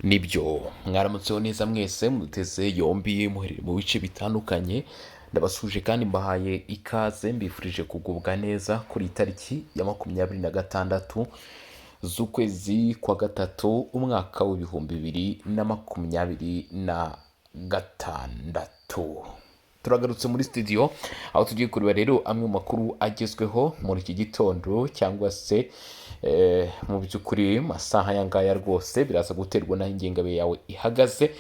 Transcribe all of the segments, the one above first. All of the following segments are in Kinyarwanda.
Nibyo, mwaramutseho neza mwese muteze yombi muherereye mu bice bitandukanye. Ndabasuje kandi mbahaye ikaze, mbifurije kugubwa neza kuri iyi tariki ya 26 z'ukwezi kwa gatatu, umwaka w'2026. Turagarutse muri studio aho tugiye kureba rero amwe mu makuru agezweho muri iki gitondo, cyangwa se mu by'ukuri masaha aya ngaya. Rwose biraza guterwa n'aho ingengabihe yawe ihagaze,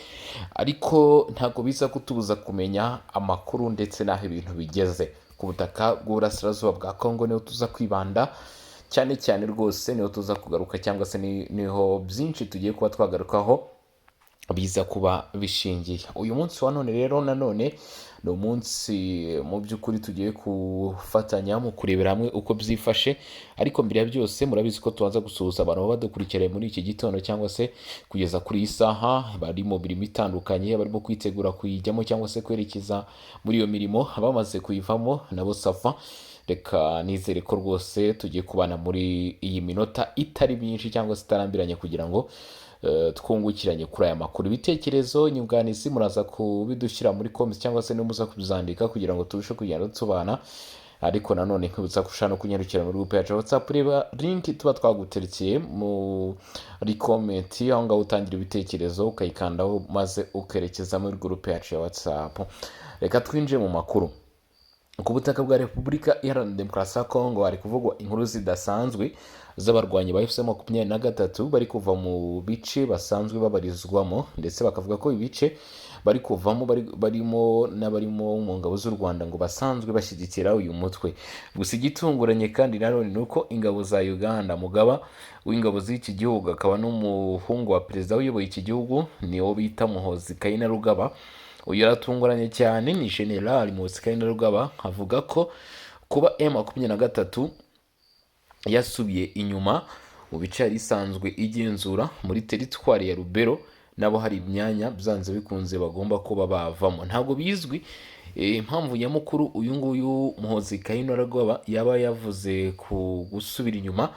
ariko ntabwo biza kutubuza kumenya amakuru ndetse n'aho ibintu bigeze ku butaka bw'uburasirazuba bwa Kongo. Niho tuza kwibanda cyane cyane rwose, niho tuza kugaruka, cyangwa se niho byinshi tugiye kuba twagarukaho biza kuba bishingiye uyu munsi wa none. Rero nanone ni umunsi mu by'ukuri tugiye gufatanya mu kurebera hamwe uko byifashe. Ariko mbere ya byose, murabizi ko tubanza gusuhuza abantu baba badukurikiranye muri iki gitondo cyangwa se kugeza kuri iyi saha, bari mu mirimo itandukanye, barimo kwitegura kuyijyamo cyangwa se kwerekeza muri iyo mirimo, abamaze kuyivamo nabo ça va. Reka nizere ko rwose tugiye kubana muri iyi minota itari myinshi cyangwa se itarambiranye, kugira ngo twungukiranye kuri aya makuru. Ibitekerezo, inyunganizi, muraza kubidushyira muri comments cyangwa se nimuza kubizandika kugira ngo turusheho kugenda tubana. Ariko nanone nkwibutsa ko ushobora no kunyarukira muri groupe yacu ya WhatsApp. Reba link tuba twaguterekeye muri comment aho ngaho utangira ibitekerezo, ukayikandaho maze ukerekeza muri groupe yacu ya WhatsApp. Reka twinjire mu makuru. Ku butaka bwa Repubulika Iharanira Demokarasi ya Kongo hari kuvugwa inkuru zidasanzwe z'abarwanyi ba AFC 23 bari kuva mu bice basanzwe babarizwamo, ndetse bakavuga ko ibice bari kuvamo barimo n'abarimo mu ngabo z'u Rwanda ngo basanzwe bashyigikira uyu mutwe. Gusa igitunguranye kandi nanone ni uko ingabo za Uganda, mugaba w'ingabo z'iki gihugu akaba n'umuhungu wa perezida uyoboye iki gihugu, niwo bita Muhozi Kainerugaba, uyu yaratunguranye cyane, ni General Muhozi Kainerugaba, avuga ko kuba M23 yasubiye inyuma mu bice yari isanzwe igenzura muri teritwari ya Rubero, nabo hari imyanya byanze bikunze bagomba kuba bavamo. Ntabwo bizwi impamvu nyamukuru uyu nguyu Muhozi Kainerugaba yaba yavuze ku gusubira inyuma,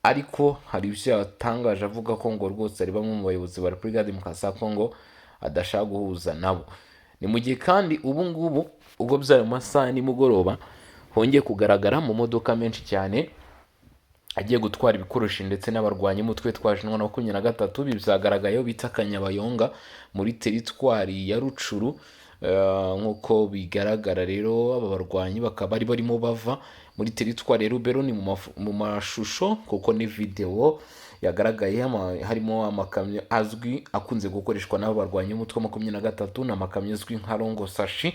ariko hari ibyo yatangaje avuga ko ngo rwose hari bamwe mu bayobozi ba Repubulika ya Demokarasi ya Kongo adashaka guhuza nabo. Ni mu gihe kandi ubu ngubu, ubwo byari mu masaha ya nimugoroba, hongeye kugaragara mu modoka menshi cyane agiye gutwara ibikoresho ndetse n'abarwanyi umutwe twaje na 23. Ibi byagaragayeho bita Kanyabayonga muri teritwari ya Rucuru. Nk'uko bigaragara rero, aba barwanyi bakaba bari barimo bava muri teritwari ya Rubero. Ni mu mashusho, kuko ni videwo yagaragaye harimo amakamyo azwi akunze gukoreshwa n'aba barwanyi b'umutwe wa 23. Ni amakamyo azwi nka longo sashi,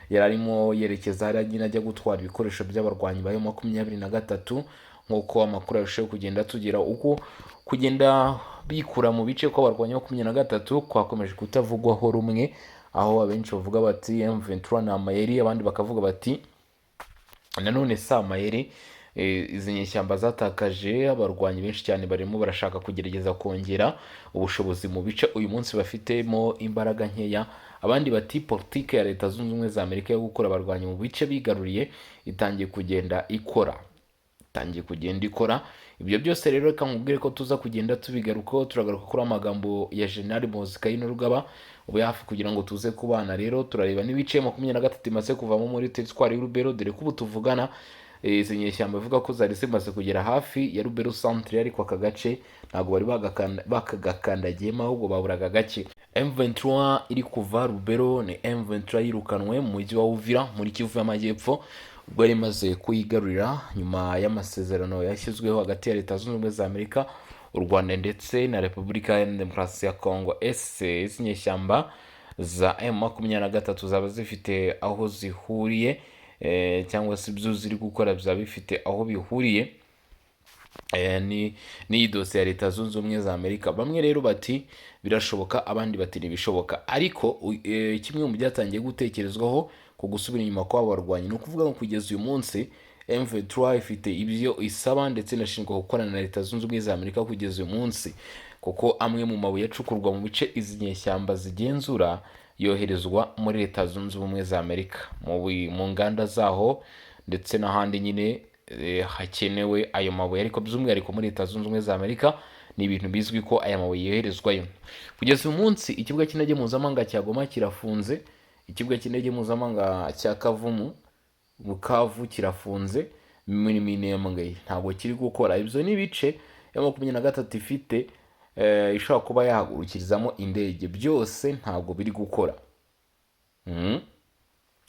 yari arimo yerekeza hariya nyine ajya gutwara ibikoresho by'abarwanyi ba 23. Nk'uko amakuru arushaho kugenda tugera, uko kugenda bikura mu bice kw'abarwanyi 23 kwakomeje kutavugwaho rumwe, aho abenshi bavuga bati M23 ni amayeri, abandi bakavuga bati nanone si amayeri. Izi nyeshyamba zatakaje abarwanyi benshi cyane, barimo barashaka kugerageza kongera ubushobozi mu bice uyu munsi bafitemo imbaraga nkeya. Abandi bati politike ya Leta Zunze Ubumwe za Amerika yo gukura abarwanyi mu bice bigaruriye itangiye kugenda ikora, itangiye kugenda ikora. Ibyo byose rero, reka nkubwire ko tuza kugenda tubigarukaho. Turagaruka kuri amagambo ya General Muhoozi Kainerugaba ubu hafi kugira ngo tuze kubana. Rero turareba n'ibice 23 imaze kuvamo muri teritwari y'Urubero, dore ko ubu tuvugana izi nyeshyamba bivuga ko zari zimaze kugera hafi ya Rubero centre, ariko aka gace ntabwo bari bakagakandagiyemo, ahubwo baburaga gake. M23 iri kuva Rubero ni M23 yirukanwe mu mujyi wa Uvira muri Kivu y'Amajyepfo, ubwo yari imaze kuyigarurira nyuma y'amasezerano yashyizweho hagati ya Leta Zunze Ubumwe za Amerika, u Rwanda ndetse na Repubulika ya Demokarasi ya Kongo. Ese izi nyeshyamba za M23 zaba zifite aho zihuriye, cyangwa se ibyo ziri gukora byaba bifite aho bihuriye ni n'iyi dosiye ya Leta Zunze Ubumwe za Amerika? Bamwe rero bati birashoboka, abandi bati ntibishoboka. Ariko kimwe mu byatangiye gutekerezwaho ku gusubira inyuma kw'abo barwanyi, ni ukuvuga ngo kugeza uyu munsi M23 ifite ibyo isaba ndetse inashinjwa gukorana na Leta Zunze Ubumwe za Amerika kugeza uyu munsi, kuko amwe mu mabuye acukurwa mu bice izi nyeshyamba zigenzura yoherezwa muri Leta Zunze Ubumwe za Amerika mu nganda zaho ndetse n'ahandi nyine hakenewe ayo mabuye, ariko by'umwihariko muri Leta Zunze Ubumwe za Amerika. Ni ibintu bizwi ko aya mabuye yoherezwayo. Kugeza uyu munsi ikibuga cy'indege mpuzamahanga cya Goma kirafunze, ikibuga cy'indege mpuzamahanga cya Kavumu, Bukavu, kirafunze muri Minembwe, ntabwo kiri gukora. Ibyo ni ibice ya 23 ifite ishobora kuba yahagurukirizamo indege, byose ntabwo biri gukora.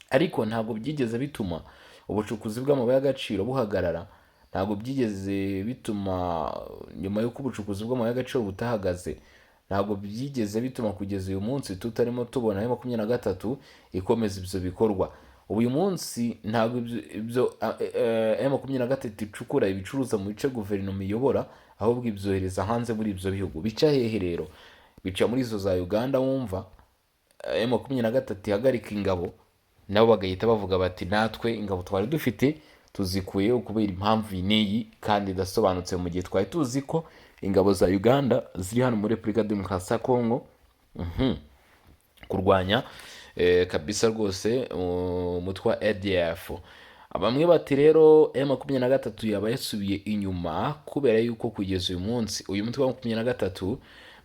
Ariko ntabwo byigeze bituma ubucukuzi bw'amabuye y'agaciro buhagarara, ntabwo byigeze bituma, nyuma y'uko ubucukuzi bw'amabuye y'agaciro butahagaze, ntabwo byigeze bituma kugeza uyu munsi tutarimo tubona ayo 23 ikomeza ibyo bikorwa. Ubu uyu munsi ntabwo ibyo M23 icukura ibicuruza mu bice guverinoma iyobora, ahubwo ibyohereza hanze muri ibyo bihugu. Bica hehe rero? Bica muri izo za Uganda. Wumva M23 ihagarika ingabo, nabo bagahita bavuga bati: "Natwe ingabo twari dufite tuzikuyeho kubera impamvu iyi n'iyi kandi idasobanutse", mu gihe twari tuzi ko ingabo za Uganda ziri hano muri Repubulika Demokarasi ya Kongo kurwanya kabisa rwose umutwe wa ADF. Bamwe bati rero M23 yaba yasubiye inyuma kubera yuko kugeza uyu munsi uyu mutwe wa 23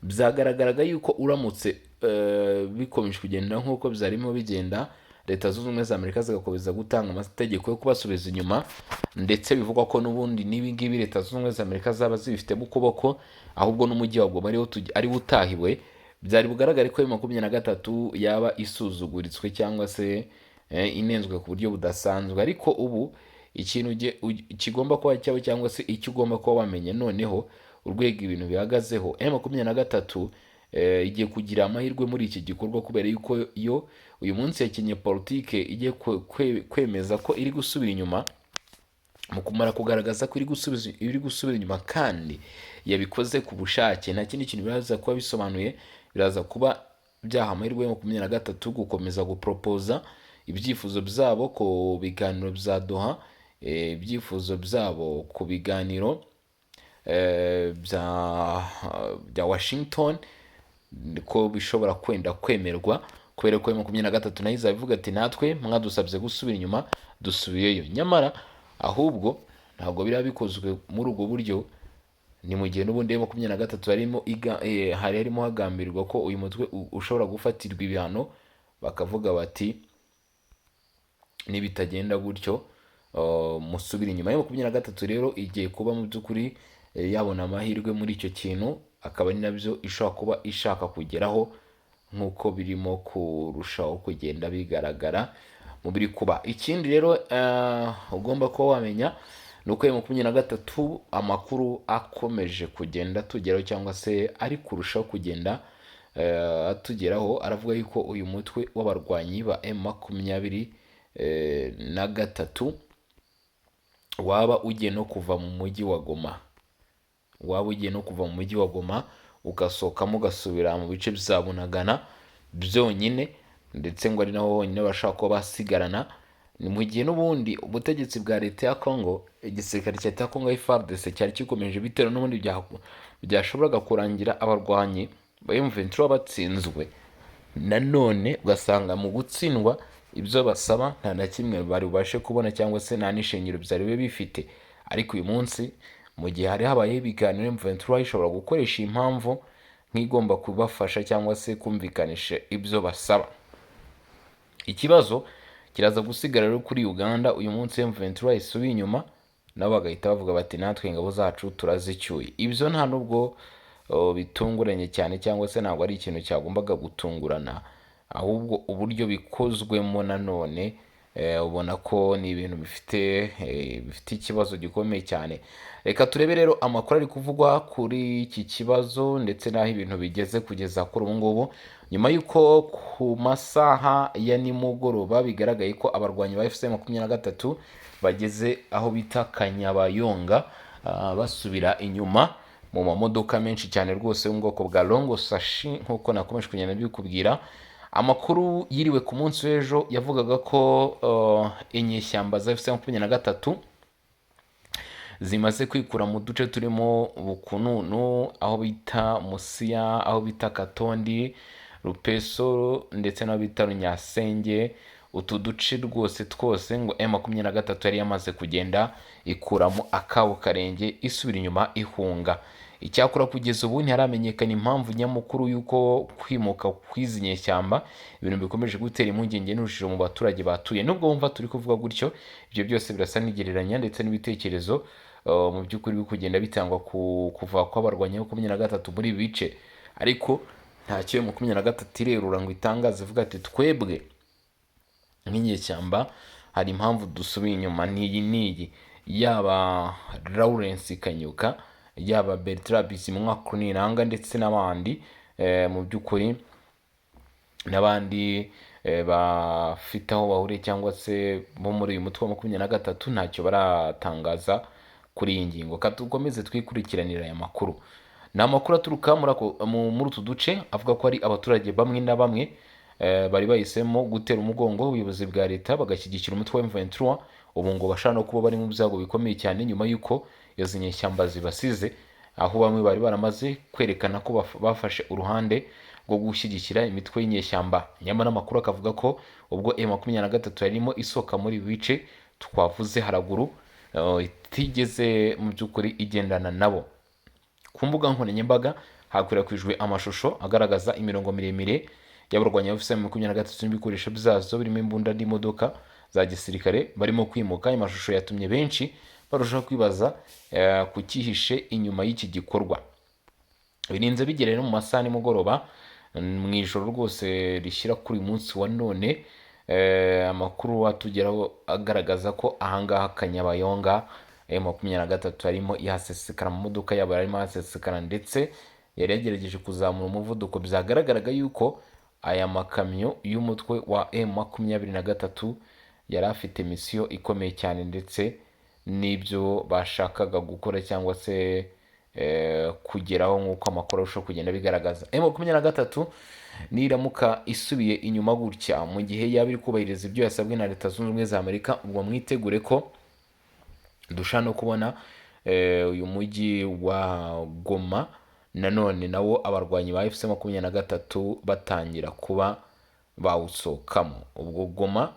byagaragaraga yuko uramutse bikomeje kugenda nk'uko byarimo bigenda, Leta Zunze Ubumwe za Amerika zigakomeza gutanga amategeko yo kubasubiza inyuma, ndetse bivugwa ko n'ubundi n'ibi ngibi Leta Zunze Ubumwe za Amerika zaba zibifitemo ukuboko, ahubwo n'umujyi wa Goma ariwo utahiwe, byari bugaragare ko 23 yaba isuzuguritswe cyangwa se inenzwe ku buryo budasanzwe. Ariko ubu ikintu kigomba kuba cyawe cyangwa se icyo ugomba kuba wamenye noneho, urwego ibintu bihagazeho, M23 igiye kugira amahirwe muri iki gikorwa kubera yuko yo uyu munsi yakinnye politike igiye kwemeza ko iri gusubira inyuma. Mu kumara kugaragaza ko iri gusubira inyuma kandi yabikoze ku bushake, nta kindi kintu biraza kuba bisobanuye. Biraza kuba byaha amahirwe ya 23 gukomeza guporopoza ibyifuzo byabo ku biganiro bya Doha, ibyifuzo byabo ku biganiro bya Washington, ko bishobora kwenda kwemerwa, kubera ko 23 nayo izaba ivuga ati: "Natwe mwadusabye gusubira inyuma, dusubiyeyo." Nyamara ahubwo ntabwo biriya bikozwe muri ubwo buryo. Ni mu gihe n'ubundi 23 hari harimo hagambirwa ko uyu mutwe ushobora gufatirwa ibihano, bakavuga bati: "Nibitagenda gutyo, musubire inyuma." Ya 23 rero igiye kuba mu by'ukuri yabona amahirwe muri icyo kintu, akaba ari nabyo ishobora kuba ishaka kugeraho nk'uko birimo kurushaho kugenda bigaragara mu biri kuba. Ikindi rero ugomba kuba wamenya ni uko 23 amakuru akomeje kugenda atugeraho, cyangwa se ari kurushaho kugenda atugeraho, aravuga yuko uyu mutwe w'abarwanyi ba M23 waba ugiye no kuva mu mujyi wa Goma, waba ugiye no kuva mu mujyi wa Goma ugasohokamo ugasubira mu bice bya Bunagana byonyine, ndetse ngo ari naho honyine bashobora kuba basigarana. Ni mu gihe n'ubundi ubutegetsi bwa leta ya Congo, igisirikare cya leta ya Congo FARDC, cyari gikomeje ibitero n'ubundi byashoboraga kurangira abarwanyi ba M23 batsinzwe nanone, ugasanga mu gutsindwa ibyo basaba nta na kimwe bari bubashe kubona cyangwa se nta n'ishingiro byari bibe bifite. Ariko uyu munsi, mu gihe hari habayeho ibiganiro, M23 ishobora gukoresha iyi mpamvu nk'igomba kubafasha cyangwa se kumvikanisha ibyo basaba. Ikibazo kiraza gusigara rero kuri Uganda. Uyu munsi M23 isubiye inyuma, nabo bagahita bavuga bati: "Natwe ingabo zacu turazicyuye." Ibyo nta nubwo bitunguranye cyane, cyangwa se ntabwo ari ikintu cyagombaga gutungurana, ahubwo uburyo bikozwemo nanone ubona ko ni ibintu bifite ikibazo gikomeye cyane. Reka turebe rero amakuru ari kuvugwa kuri iki kibazo ndetse n'aho ibintu bigeze kugeza kuri ubu ngubu, nyuma y'uko ku masaha ya nimugoroba bigaragaye ko abarwanyi ba AFC 23 bageze aho bita Kanyabayonga, basubira inyuma mu mamodoka menshi cyane rwose yo mu bwoko bwa Longo Sashi. Nk'uko nakomeje kugenda mbikubwira, amakuru yiriwe ku munsi w'ejo yavugaga ko inyeshyamba za AFC 23 zimaze kwikura mu duce turimo Bukununu, aho bita Musiya, aho bita Katondi, Rupeso ndetse n'aho bita Runyasenge. Utu duce rwose twose ngo M23 yari yamaze kugenda ikuramo akabo karenge, isubira inyuma ihunga. Icyakora kugeza ubu ntiharamenyekana impamvu nyamukuru y'uko kwimuka kw'izi nyeshyamba, ibintu bikomeje gutera impungenge n'urujijo mu baturage batuye. Nubwo wumva turi kuvuga gutyo, ibyo byose birasa n'igereranya ndetse n'ibitekerezo mu by'ukuri biri kugenda bitangwa ku kuva kw'abarwanyi 23 muri ibi bice, ariko ntacyo 23 irerura ngo itangaze ivuga ati twebwe nk'inyeshyamba hari impamvu dusubiye inyuma n'iyi n'iyi. Yaba Lawrence Kanyuka, yaba Bertrand Bisimwa Nanga ndetse n'abandi, mu by'ukuri n'abandi bafite aho bahuriye cyangwa se bo muri uyu mutwe wa 23, ntacyo baratangaza kuri iyi ngingo. Ka dukomeze twikurikiranira aya makuru. Ni amakuru aturuka muri utu duce avuga ko hari abaturage bamwe na bamwe bari bahisemo gutera umugongo ubuyobozi bwa leta bagashyigikira umutwe wa M23, ubu ngo bashobora no kuba bari mu byago bikomeye cyane nyuma y'uko izo nyeshyamba zibasize, aho bamwe bari baramaze kwerekana ko bafashe uruhande rwo gushyigikira imitwe y'inyeshyamba. Nyamara amakuru akavuga ko ubwo M23 yarimo isohoka muri ibi bice twavuze haraguru, itigeze mu by'ukuri igendana nabo. Ku mbuga nkoranyambaga hakwirakwijwe amashusho agaragaza imirongo miremire y'abarwanyi ba FCM 23 n'ibikoresho byazo birimo imbunda n'imodoka za gisirikare barimo kwimuka. Ayo mashusho yatumye benshi barushaho kwibaza ku cyihishe inyuma y'iki gikorwa. Birinze bigera rero mu masaha nimugoroba, mu ijoro rwose rishyira kuri uyu munsi wa none, amakuru atugeraho agaragaza ko ahangaha Kanyabayonga M23 yarimo ihasesekara mu modoka yabo, yarimo ahasesekara ndetse yari yagerageje kuzamura umuvuduko. Byagaragaraga yuko aya makamyo y'umutwe wa M23 yari afite misiyo ikomeye cyane ndetse n'ibyo bashakaga gukora cyangwa se kugeraho, nk'uko amakuru arushaho kugenda bigaragaza. M23 niramuka isubiye inyuma gutya mu gihe yaba iri kubahiriza ibyo yasabwe na Leta Zunze Ubumwe za Amerika, ubwo mwitegure ko dushobora no kubona uyu mujyi wa Goma nanone nawo abarwanyi ba FC 23 batangira kuba bawusohokamo. Ubwo Goma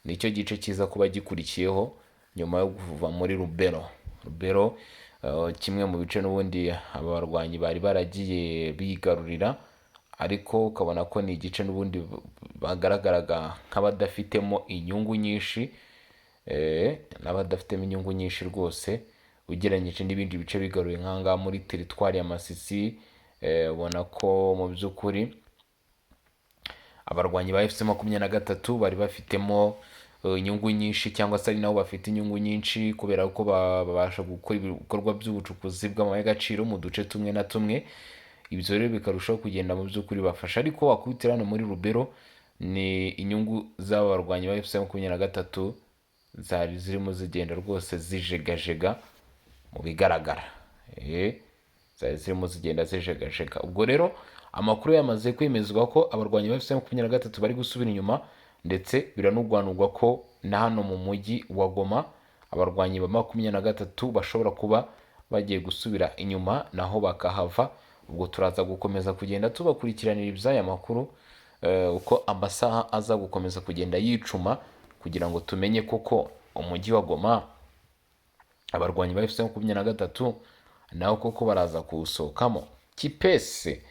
nicyo gice kiza kuba gikurikiyeho nyuma yo kuva muri Lubero. Lubero, kimwe mu bice n'ubundi aba barwanyi bari baragiye bigarurira, ariko ukabona ko ni igice n'ubundi bagaragaraga nk'abadafitemo inyungu nyinshi, n'abadafitemo inyungu nyinshi rwose ugereranyije n'ibindi bice bigaruye nk'ahangaha muri teritwari ya Masisi. Ubona ko mu by'ukuri abarwanyi ba FC 23 bari bafitemo inyungu nyinshi, cyangwa se ari nabo bafite inyungu nyinshi, kubera ko babasha gukora ibikorwa by'ubucukuzi bw'amabuye y'agaciro mu duce tumwe na tumwe. Ibyo rero bikarushaho kugenda mu by'ukuri bafasha, ariko wakubitira hano muri Lubero ni inyungu z'aba barwanyi ba FC 23 zari zirimo zigenda rwose zijegajega mu bigaragara, zari zirimo zigenda zijegajega. Ubwo rero amakuru yamaze kwemezwa ko abarwanyi ba FC 23 bari gusubira inyuma, ndetse biranugwanugwa ko na hano mu mujyi wa Goma abarwanyi ba 23 bashobora kuba bagiye gusubira inyuma naho bakahava. Ubwo turaza gukomeza kugenda tubakurikiranira iby'aya makuru, uko amasaha aza gukomeza kugenda yicuma, kugira ngo tumenye koko umujyi wa Goma abarwanyi ba FC 23 naho koko baraza kuwusohokamo. Kipese,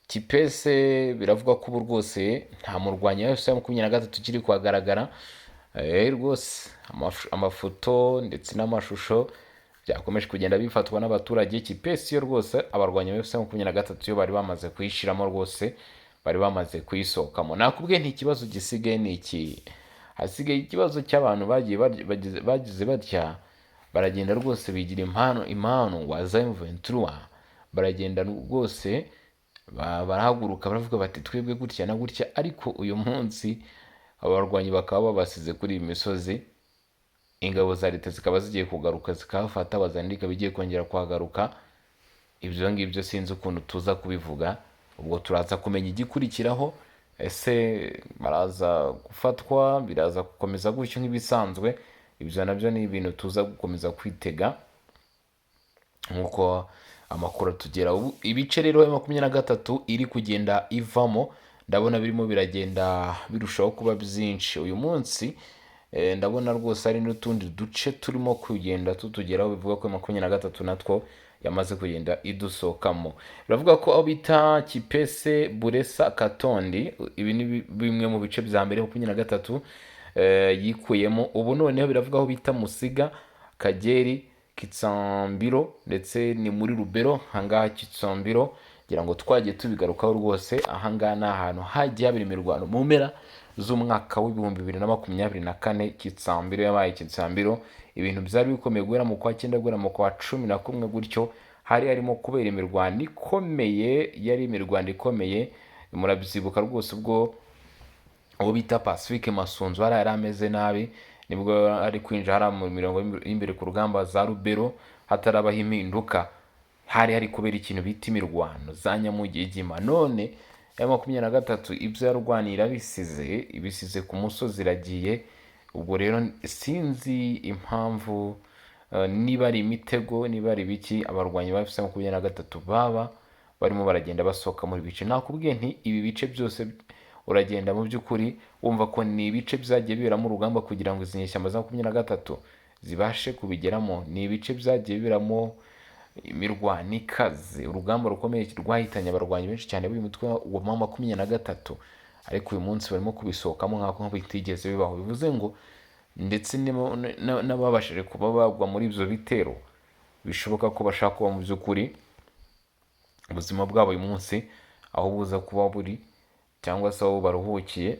Kipese biravugwa ko ubu rwose nta murwanyi wa FC 23 ukiri kuhagaragara. Rwose amafoto ndetse n'amashusho byakomeje kugenda bifatwa n'abaturage. Kipese yo rwose abarwanyi ba FC 23 yo bari bamaze kuyishiramo rwose, bari bamaze kuyisohokamo. Nakubwiye nti ikibazo gisigaye ni iki? Hasigaye ikibazo cy'abantu bagiye bagize batya baragenda rwose bigira impano wa za M23, baragenda rwose barahaguruka baravuga bati twebwe gutya na gutya, ariko uyu munsi abarwanyi bakaba babasize kuri iyi misozi, ingabo za leta zikaba zigiye kugaruka zikahafata, bazandika ikaba igiye kongera kuhagaruka. Ibyo ngibyo sinzi ukuntu tuza kubivuga. Ubwo turaza kumenya igikurikiraho. Ese baraza gufatwa, biraza gukomeza gutyo nk'ibisanzwe? Ibyo nabyo ni ibintu tuza gukomeza kwitega nk'uko amakuru atugera. Ubu ibice rero ya 23 iri kugenda ivamo, ndabona birimo biragenda birushaho kuba byinshi uyu munsi. Ndabona rwose hari n'utundi duce turimo kugenda tutugeraho, bivuga ko 23 natwo yamaze kugenda idusohokamo. Biravuga ko aho bita Kipese, Buresa, Katondi, ibi ni bimwe mu bice bya mbere 23 yikuyemo. Ubu noneho biravuga aho bita Musiga, Kageri, Kitsambiro, ndetse ni muri Rubero. Ahangaha Kitsambiro ngira ngo twagiye tubigarukaho rwose. Ahangaha ni ahantu hagiye habera imirwano mu mpera z'umwaka wa 2024. Kitsambiro yabaye Kitsambiro, ibintu byari bikomeye guhera mu kwa cyenda, guhera mu kwa 11 gutyo, hari harimo kubera imirwano ikomeye, yari imirwano ikomeye. Murabyibuka rwose ubwo uwo bita Pacifique Masunzu hariya yari ameze nabi, nibwo ari kwinjira hariya mu mirongo y'imbere ku rugamba za Rubero, hatarabaho impinduka, hari hari kubera ikintu bita imirwano za Nyamugigima. None ya 23 ibyo yarwaniye irabisize, ibisize ku musozi, iragiye. Ubwo rero sinzi impamvu, niba ari imitego, niba ari ibiki, abarwanyi ba FC 23 baba barimo baragenda basohoka muri bice. Nakubwiye nti ibi bice byose uragenda mu by'ukuri wumva ko ni ibice byagiye biberamo urugamba kugira ngo izi nyeshyamba za 23 zibashe kubigeramo. Ni ibice byagiye biberamo imirwano ikaze, urugamba rukomeye rwahitanye abarwanyi benshi cyane b'uyu mutwe wa 23, ariko uyu munsi barimo kubisohokamo nk'aho bitigeze bibaho. Bivuze ngo ndetse n'ababashije kuba bagwa muri ibyo bitero, bishoboka ko bashaka kuba mu by'ukuri ubuzima bwabo uyu munsi aho buza kuba buri, cyangwa se aho baruhukiye,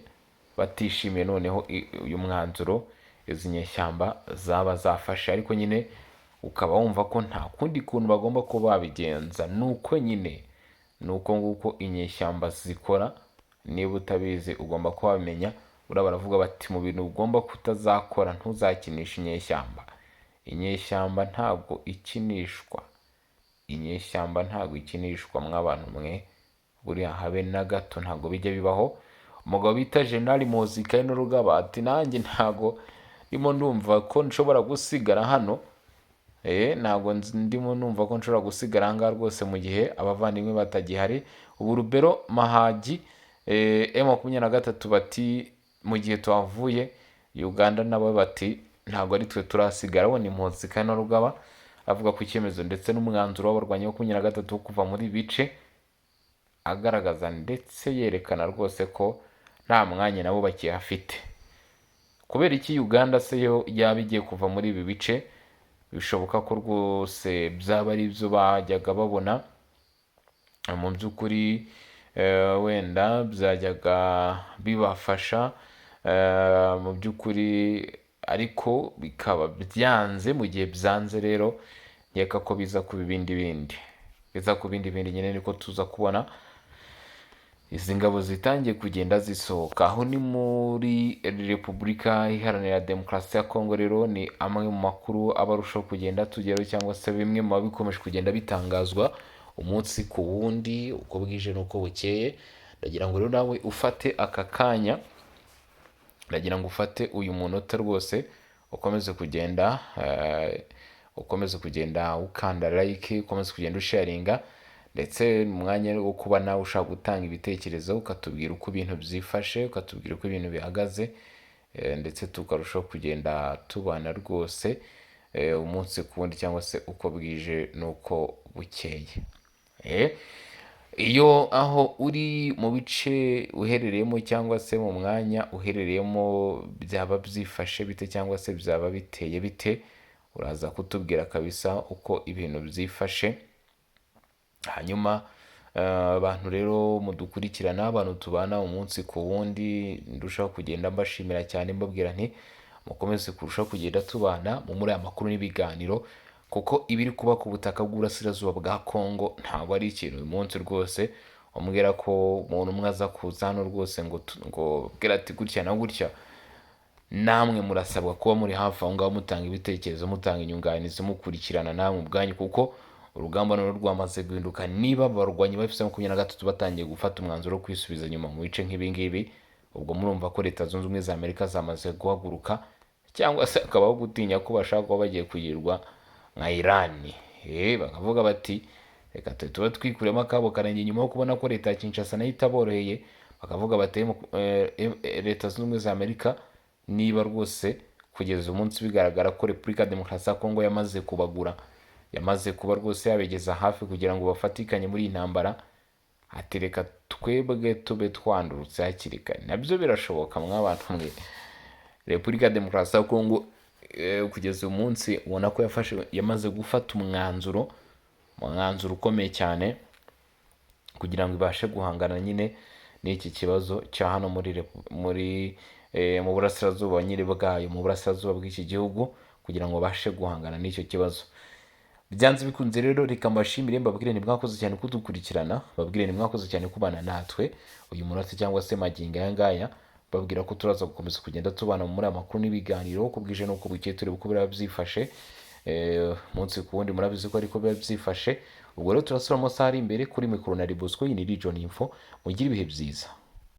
batishimiye noneho uyu mwanzuro izi nyeshyamba zaba zafashe. Ariko nyine ukaba wumva ko nta kundi kuntu bagomba kuba babigenza, nuko nyine ni uko nguko inyeshyamba zikora. Niba utabizi ugomba kuba wabimenya. Buriya baravuga bati mu bintu ugomba kutazakora, ntuzakinishe inyeshyamba. Inyeshyamba ntabwo ikinishwa, inyeshyamba ntabwo ikinishwa mw'abantu mwe, buriya habe na gato ntabwo bijya bibaho. Umugabo bita General Muhoozi Kainerugaba ati nanjye ntabwo ndimo ndumva ko nshobora gusigara hano, ntabwo ndimo numva ko nshobora gusigara aha ngaha rwose mu gihe abavandimwe batagihari. Ubu Rubero, Mahagi, M23 bati mu gihe tuhavuye, Uganda nabo bati ntabwo ari twe turasigara. Bo ni Muhoozi Kainerugaba avuga ku cyemezo ndetse n'umwanzuro w'abarwanyi 23 wo kuva muri bice, agaragaza ndetse yerekana rwose ko nta mwanya nabo bakihafite. Kubera iki Uganda se yo yaba igiye kuva muri ibi bice? Bishoboka ko rwose byaba ari ibyo bajyaga babona mu by'ukuri, wenda byajyaga bibafasha mu by'ukuri, ariko bikaba byanze. Mu gihe byanze rero, nkeka ko biza kuba ibindi bindi, biza ku bindi bindi nyine, niko tuza kubona izi ngabo zitangiye kugenda zisohoka. Aho ni muri Repubulika Iharanira Demokarasi ya Kongo. Rero ni amwe mu makuru aba arushaho kugenda tugeraho, cyangwa se bimwe mu bikomeje kugenda bitangazwa umunsi ku wundi, uko bwije n'uko bukeye. Ndagira ngo rero nawe ufate aka kanya, ndagira ngo ufate uyu munota rwose, ukomeze kugenda ukanda like, ukomeze kugenda usharinga, ndetse mu mwanya wo kuba nawe ushaka gutanga ibitekerezo, ukatubwira uko ibintu byifashe, ukatubwira uko ibintu bihagaze, ndetse tukarushaho kugenda tubana rwose umunsi ku wundi, cyangwa se uko bwije n'uko bukeye. Iyo aho uri mu bice uherereyemo, cyangwa se mu mwanya uherereyemo, byaba byifashe bite, cyangwa se byaba biteye bite? Uraza kutubwira kabisa uko ibintu byifashe. Hanyuma abantu rero mudukurikirana, abantu tubana umunsi ku wundi, ndushaho kugenda mbashimira cyane, mbabwira nti mukomeze kurushaho kugenda tubana muri aya makuru n'ibiganiro, kuko ibiri kuba ku butaka bw'uburasirazuba bwa Kongo ntabwo ari ikintu uyu munsi rwose umbwira ko umuntu umwe aza kuza hano rwose ngo bwira ati gutya na gutya. Namwe murasabwa kuba muri hafi aho ngaho, mutanga ibitekerezo, mutanga inyunganizi, mukurikirana namwe ubwanyu, kuko urugamba noneho rwamaze guhinduka. Niba abarwanyi ba FC 23 batangiye gufata umwanzuro wo kwisubiza inyuma mu bice nk'ibi ngibi, ubwo murumva ko Leta Zunze Ubumwe za Amerika zamaze guhaguruka, cyangwa se hakabaho gutinya ko bashaka kuba bagiye kugirwa nka Irani, bakavuga bati reka twe tuba twikuremo akabo karenge, nyuma yo kubona ko leta ya Kinshasa nayo itaboroheye, bakavuga bati Leta Zunze Ubumwe za Amerika, niba rwose kugeza umunsi bigaragara ko Repubulika ya Demokarasi ya Kongo yamaze kubagura, yamaze kuba rwose yabegeza hafi kugira ngo bafatikanye muri iyi ntambara. Ati reka twebwe tube twandurutse hakiri kare. Nabyo birashoboka mw'abantu mwe. Repubulika ya Demokarasi ya Kongo kugeza uyu munsi ubona ko yafashe, yamaze gufata umwanzuro ukomeye cyane kugira ngo ibashe guhangana nyine n'iki kibazo cya hano muri mu burasirazuba nyine bwayo, mu burasirazuba bw'iki gihugu, kugira ngo babashe guhangana n'icyo kibazo byanze bikunze. Rero reka mbashimire, mbabwire ni mwakoze cyane kudukurikirana, mbabwire ni mwakoze cyane kubana natwe uyu munota cyangwa se magingo aya ngaya, babwira ko turaza gukomeza kugenda tubana muri aya makuru n'ibiganiro uko bwije n'uko bukeye, tureba uko biba byifashe umunsi ku wundi. Murabizi ko ariko biba byifashe. Ubwo rero turasubira mu masaha ari imbere. Kuri mikoro na Bosco, iyi ni Region Info. Mugire ibihe byiza.